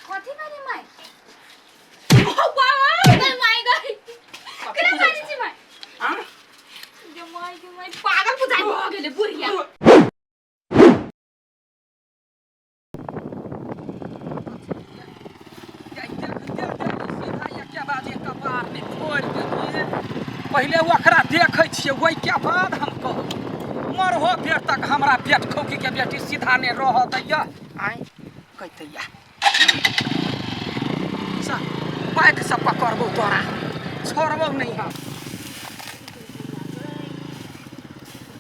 कथी भेलै माय? गै माय गै, केना मारै छी माय? आँ? गे माय, गे माय, पागल बुझाइ भऽ गेलै बुढ़िया। पहिले ओकरा देखै छियै, ओहिके बाद हम कहब। मरहो बेर तक हमरा पेट खौकीके बेटी सीधा नहि रहऽ दैया। आँय कहतैया, बाइक से पकड़बौ तोरा, छोड़बौ नहीं हम।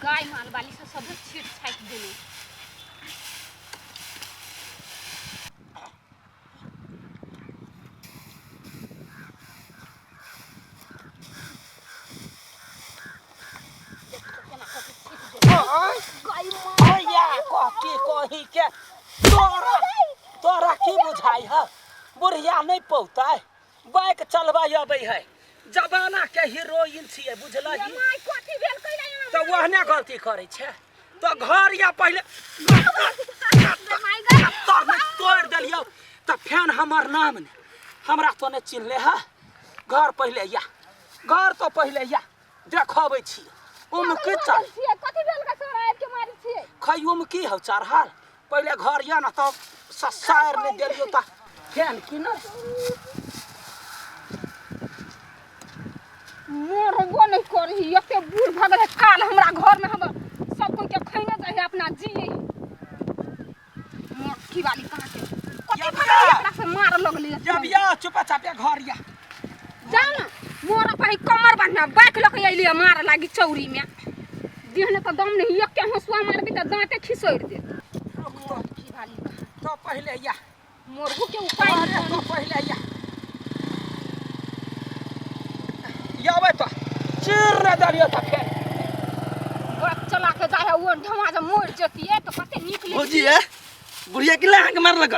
गाय माल बाली से सब छीट छाटि देने। कथी कही के तोरा, तोरा की बुझाइ है? बुढ़िया नहि पौतै, बाइक चलबै अबै है, जमाना के हीरोइन छियै, बुझलही? माय, कथी भेल कैला एना? तऽ ओहने गलती करै छै तऽ घर या पहिले माय गै, तर नहि तोड़ि देलियौ तऽ फेन हमर नाम ने हमरा तो नहि चिन्हले है। घर पहिले या, घर तो पहिले या देखबै छी। ओमे की चल छियै? कथी भेल का तोरा आबि के मारै छियै? खैयोमे की हौ चढ़ल? पहिले घर या ने तब ससारि नहि देलियौ तऽ फेन की ने मरबो नहि करही। एते बूढ़ भऽ गेलै, काल हमरा घरमे हम सब कोइ के खैने जाइ है, अपना जिए मक्खी वाली कहाँ के कथी भऽ गेलै, एकरा से मार लगलै। जब या चुपा चापा घर या। जाउ ने, मोर पहि कमर बान्हना बाइक लऽ के अइली मार लागी चौरी में। देहने तऽ दम नहीं, एक के हंसुआ मारबी तऽ दाँते खिसोरि देत। रुक तो। मक्खी वाली कहाँ तो पहिले या मोरहु के उपाय। अरे तो पहिले या याबै तो चिर ने देलियौ तऽ फेर बाइक चला के जाइ है, ओ ढमा जे मरि जतियै तऽ कते नीक। भौजी, ए बुढ़िया के अहाँके मारलक?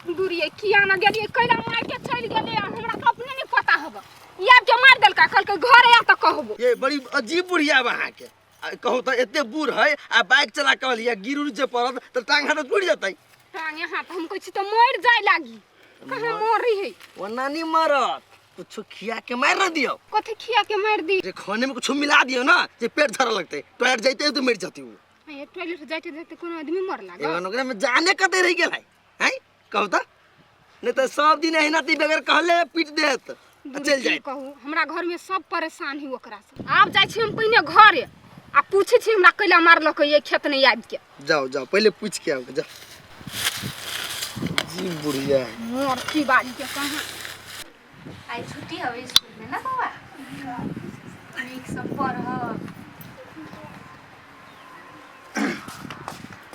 दूरिये किया ना गेलियै? कैला मार के चलि गेलै? हमरा तऽ अपने नहीं पता हब। ई आबि के मारि देलका, कहलकै घरे आ तऽ कहबो। ये बड़ी अजीब बुढ़िया बा अहाँके। कहू तऽ एते बूढ़ है आ बाइक चला के लिया, गिर उर जे पड़त तऽ टांग हाथ टूटि जेतै। टांगे हाथ हम कहै छी तऽ मरि जाय लागी, कहाँ मरी है? ओना नहीं मरत, कुछ खिया के मार ना दियो। कथी खिया के मारि दी? जे खाने में कुछ मिला दियो ना जे पेट धरे लगते, टॉयलेट जाते तो मर जाती वो। ये टॉयलेट जाते जाते कोनो आदमी मर लागा? एगो ओकरा में जाने कते रह गेल है हैं? कहू तऽ नहीं तऽ सब दिन एहिना ती बगैर कहले पीट देत आ दूर चलि की जाइत। कहू, हमरा घर में सब परेशान है ओकरा से। आब जाइ छी हम पहिने घरे आ पूछै छी हमरा कैला मारलक ये खेत नहीं आबि के। जाओ जाओ, पहले पूछ के आओ, जाओ जी। बुढ़िया है मोर की बारी के कहाँ। आइ छुट्टी हवे स्कूल में ना बौआ? नीक से पढ़ब।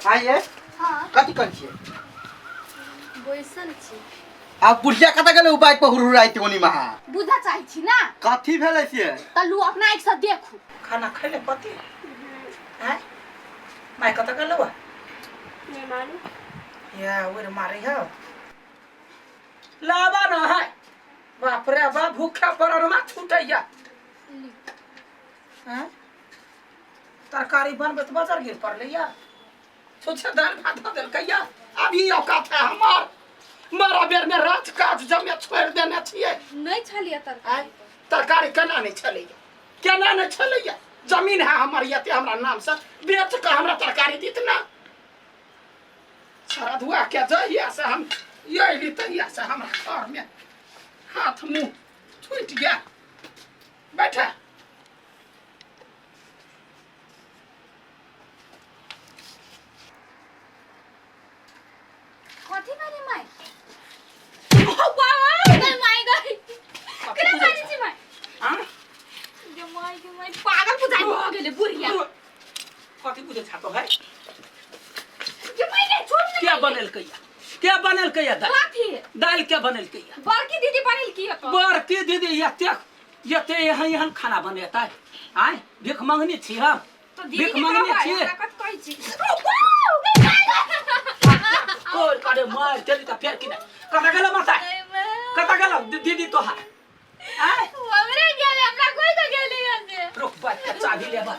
आइए। हाँ। कथी करै छियै? बैसल छी। आब बुढ़िया कतऽ गेलै? ओ बाइक पर हुरहुराइत ओनी महा बुझऽ चाहै छी ना? कथी भेलै से? तऽ लू, अपना आँखि से देखू। खाना खैले पति? आँय माय, कतऽ गेलौ? नहीं मालूम। या ओर मारै हौ, लाबा न है। बाप रे बाप, भूखा पड़ल छूटैया हैं। तरकारी बनबै तऽ बाजार गिर पड़लै या छुच्छे दालि भात दऽ देलकै या। अभी औकात है हमर? मारा बेर में राज काज जमे छोड़ि देने छियै। नहीं छलियै तरकारी। आँय, तरकारी केना नहि छलैया? केना नहि छलैया? जमीन है हमर एते हमरा नाम से, बेच कऽ हमरा तरकारी दित ना। श्रद्धुआ के जहिया से हम अयली तहिया से हमरा घर में हाथ मुँह छूटि गेल। बैठा। कथी भेलै माय? गै माय गै, कथी केना बुझै मारै छी माय? आँ? गे माय, गे माय, पागल बुझाइ भऽ गेलै बुढ़िया। कथी बुझै छा तो है? गे माय गे, छोड़ ने। के बनेलकै या? के बनेलकै या दालि? कथी? दालि के बनेलकै या? बड़की दीदी बनेलकी है तो। बड़की दीदी एते एते एहन एहन खाना बनेतै? आँय, भीख मंगनी छी हम? तो दीदी भीख के मंगनी कहबै छी? हमरा कथी कहै छी? कोर करे मार देली तऽ फेर की नहि। कतऽ गेलो माता? कतऽ गेलो दीदी तोहार? आँय, हमरे गेलै, हमरा कोई तो गेलै से। रुक, बैठ के चाभी लेबऽ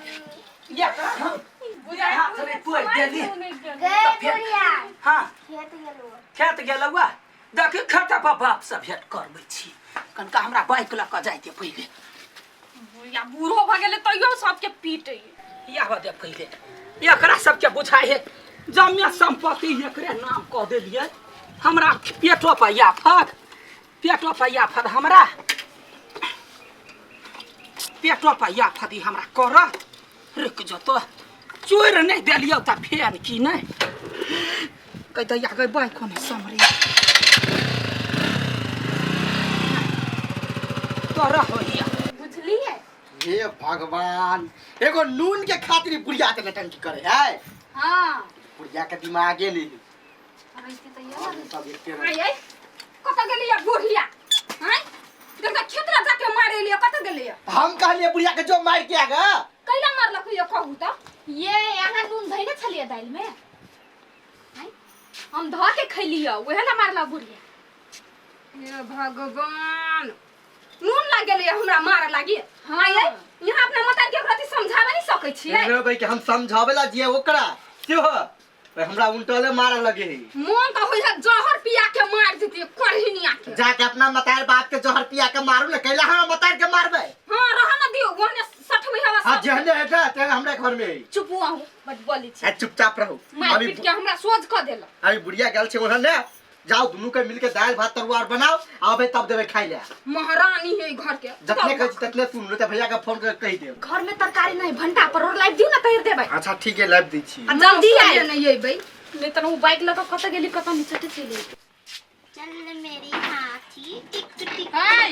या हम हाथ नहि तोड़ि देली। गए बुढ़िया। हाँ। खेत गेलो। खेत गेलौआ? देखी खाता पर बाप से भेंट करबै छी। कनका हमरा बाइक लऽ कऽ जाइते पहिले। बुढ़िया बूढ़ो भऽ गेलै तैयो सबके पीटै। आबऽ दे पहिले, एकरा सबके बुझाइ है जम्मे संपत्ति एकरे नाम कऽ देलियै। हमरा पेटो पर आफत, पेटो पर आफत, हमरा पेटो पर आफत ई हमरा करत। रुकि जतो, चोरि नहि देलियौ तऽ फेर की नहि कहि दैया गई बाइक कोने समरे तोरा होइया। बुझलियै? हे भगवान, एगो नून के खातिर ई बुढ़िया के नटंकी करे है। हाँ। बुढ़िया के दिमागे नहीं है। रहिते तऽ यार। सब एके रंग। आय आय कतऽ गेलियै बुढ़िया? आय देख तऽ खेत लग जाके मारे लिअ, कतऽ गेलियै? हम कहलिए बुढ़िया के जो मार के आगा। कैला मारलक ये कहू तऽ? ये अहाँ नून धइने छलियै दालि में? आँय, हम धऽ के खैलियै, उहे ला मारलक बुढ़िया। हे भगवान, नून लाग गेलै हमरा मारे लागी। हाँ ये यहाँ अपना मतार के प्रति समझावे नहीं सकै छियै। रे भाई के हम समझावे ला जिए ओकरा सेहो भाई हमरा उल्टले मारे लगे है। मोन तऽ होइ है जहर पिया के मार देती करहिनिया के। जाके अपना मतार बाप के जहर पिया के मारू ने, कैला हमरा मतार के मारबे? हाँ रह न दियो, ओहने सठबै हवा हाँ सब। जेहने हेतै तेहने हमरा घर में है। चुप हुआ हूँ, बड बोलै छी। आ चुपचाप रहू। मार अभी पीट के हमरा सोझ कऽ देलक। अभी बुढ़िया गेल छै ओहने ने, जाओ दुनू के मिलके दालि भात तरुआ आर बनाओ, आबे तब देबे खाइ ले। महारानी है घर के। जतने कहै छी ततने सुन ले, त भैया के फोन कर कहि देब। घर में तरकारी नहीं, भंटा परोड़ लाइब दियौ ने तैर देबै। अच्छा ठीक है, लाइब दै छी। आ जल्दी आइ। नहीं अइबै। नहीं त उ बाइक लऽ कऽ कतऽ गेली कतऽ नहीं, चटे चलि अइतै। चल मेरी हाथी टिक टिक। हाय,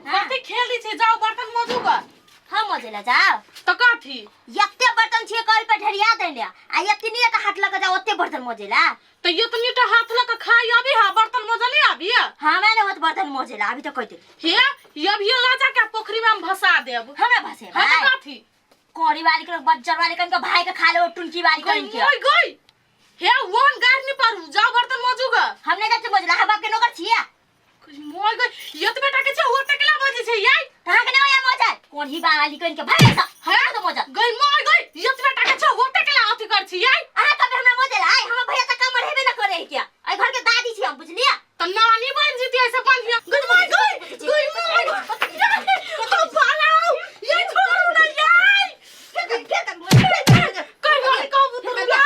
कथी खेल छी? जाओ बर्तन मजू ग। हम मजेला जाओ। त कथी? एते बर्तन छियै कल पर ढेरिया देने आ एतनी एक हाथ लग जाओ ओते बर्तन मजेला। त एतनी टा हाथ लग खाई अभी हा बर्तन मजली अभी? हमरा नहीं होत बर्तन मजेला अभी तो कह दे। हे ये अभी ला जाके पोखरी में हम भसा देब। हमरा भसे हां त कथी? कोरी वाली के बज्जर वाली कन के भाई के खा ले टुनकी वाली कन के। गई गई हे वन गार नहीं पारू, जाओ बर्तन मजू ग। हम नहीं जाते मजला, हम बाप के नौकर छिया। मोय गई ये तो बेटा के छे ओते केला बजे छे याई? कहां के नहीं मजा कोन ही वाली कन के भाई सा हमरा तो मजा। गई मोय गई ये तो बेटा के छे ओते केला अथि कर छी याई? अहाँ कभी हमरा मजा आइ, हमर भैया त कमर हेबे न करे क्या, एहि घर के दादी छी हम बुझलिया। त नानी बन जीती ऐसे बन गई मोय गई गई मोय गई तो पालाओ ये छोड़ू ना याई। कई गई कबूतर ना ये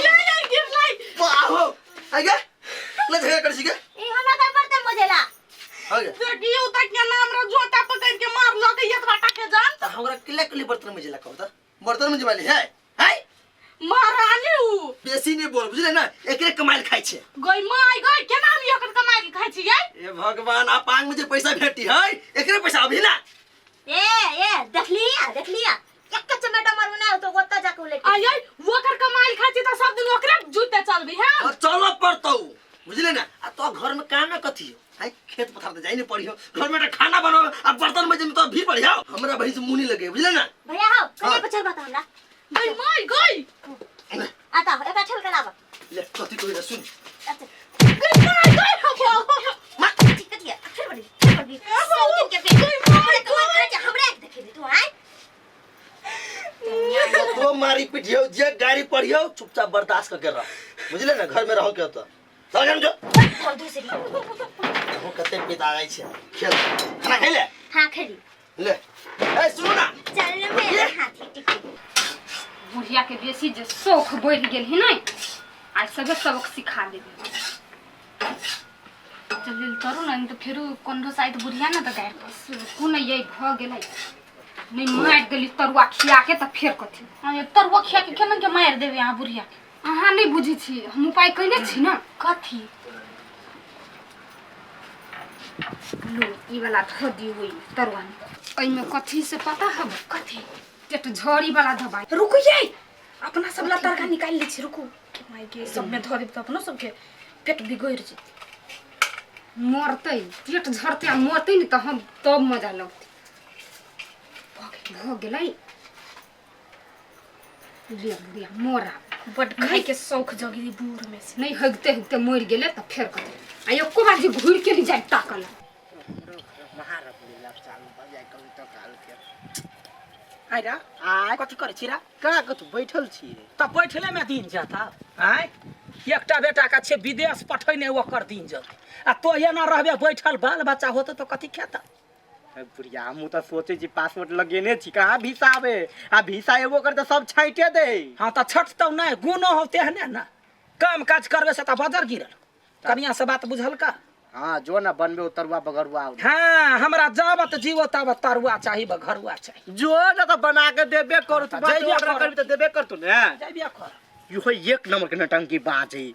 ये गिर लाई। बाहो आगे ले झगड़ा कर छी के? ए हमरा का बर्तन मजेला। आगे देखियो त के नाम रो जोता पकड़ के मार लो के ये बाटा के जान। त हमरा किले किले बर्तन मजेला कहू त बर्तन मजेवाली है है महारानी उ बेसी नहीं बोल बुझले ना, एकरे कमाइल खाइ छे। गई माय गई केना हम एकर कमाइल खाइ छी यै? ए भगवान, आप आंग में जे पैसा भेटी है एकरे पैसा अभी ना। ए ए देखलिया देखलिया एक चमेटा मारू ना तो ओत्ता जाके उलट। आय आय ओकर कमाइल खाइ छी त सब दिन ओकरे जुते चलबी हैं। और चल पड़तौ बुझले ना। आ तो घर में काम ना कथी हो है, खेत पथार त जाई नहीं पड़ी हो, घर में त खाना बनाओ आ बर्तन में तो भीड़ पड़ी हो, हमरा बहिन से मुंह नहीं लगे बुझले ना। भैया हो कने हाँ। पर चल बता हमरा। गई माय गई आता एक ठेल के लाब। ले कथी कोई सुन। अच्छा गई माय गई हम मां ठीक कथी है फिर बड़ी फिर बड़ी सब दिन के पेट हमरा कमाल खा जा हमरा के देखेबी तू आय। तो मारी पिटियो जे गाड़ी पड़ियो चुपचाप बर्दाश्त करके रह बुझले ना, घर में रहो के तो चल जो और दूसरी हो कते पिता जाय छै खेल खाना खाइ ले। हां खेली ले ए सुनो ना चल मेरे हाथी टिक टिक। बुढ़िया के बेसी जे शौक बढ़ गेल है नहीं, आज सबे सबक सिखा देबे। जल्दी करू ना, नहीं तो फेरू कोनरो साइड बुढ़िया ना त गायर पर। कोन ये भ गेलै नहीं मार देली तरुआ खिया के त फेर कथी? हां ये तरुआ खिया के केना के मार देबे अहाँ बुढ़िया के? अहाँ नहीं बुझै छी, हम उपाय कइने छी ना। कथी? लो ई वाला धो दियो ओइ तरुआ में। एहिमे कथी से पता हब? कथी? पेट झड़ी वाला दवाई। रुकू ये अपना सब ला तरका निकाल लै छी, रुकू। माय गे सब में धो देब त अपनो सबके पेट बिगड़ जेतै। मरतै पेट झड़तै आ मरतै ने त हम तब मजा लगतै। भ गेलै ले बुढ़िया मरा बड खाइ के शौक जगली बूढ़ में से। नहीं हगते हगते मर गेलै त फेर कथी? आ एको बार जे घुरि के नहीं जाय ताकल। आइ रा आय कथी करै छी रा? का कथु बैठल छी। त बैठले में दिन जाता आय। एकटा बेटा के छै विदेश पठेने ओकर दिन जल्दी आ तो एना रहबे बैठल बाल बच्चा होतौ तऽ कथी खेतौ। बुढ़िया हमहूँ तऽ सोचै छी पासपोर्ट लगेने छी कहाँ भीसा आबे आ भीसा एबो कर तऽ सब छाँटे दे। हाँ तऽ छटतौ नहि गुनो हो तेहने ने काम काज करबे से तऽ बजर गिरल कनिया से बात बुझल का। हाँ जो ना बनबे ओ तरुआ बघरुआ। हाँ हमरा जाबत जीवो ताबत तरुआ चाही बघरुआ चाही। जो ना तऽ बना के देबे करू तू जइबे ऑर्डर कर। करबी तऽ देबे करतू ने। जइबे कर। इहो एक नंबर के नटंकी बाज है।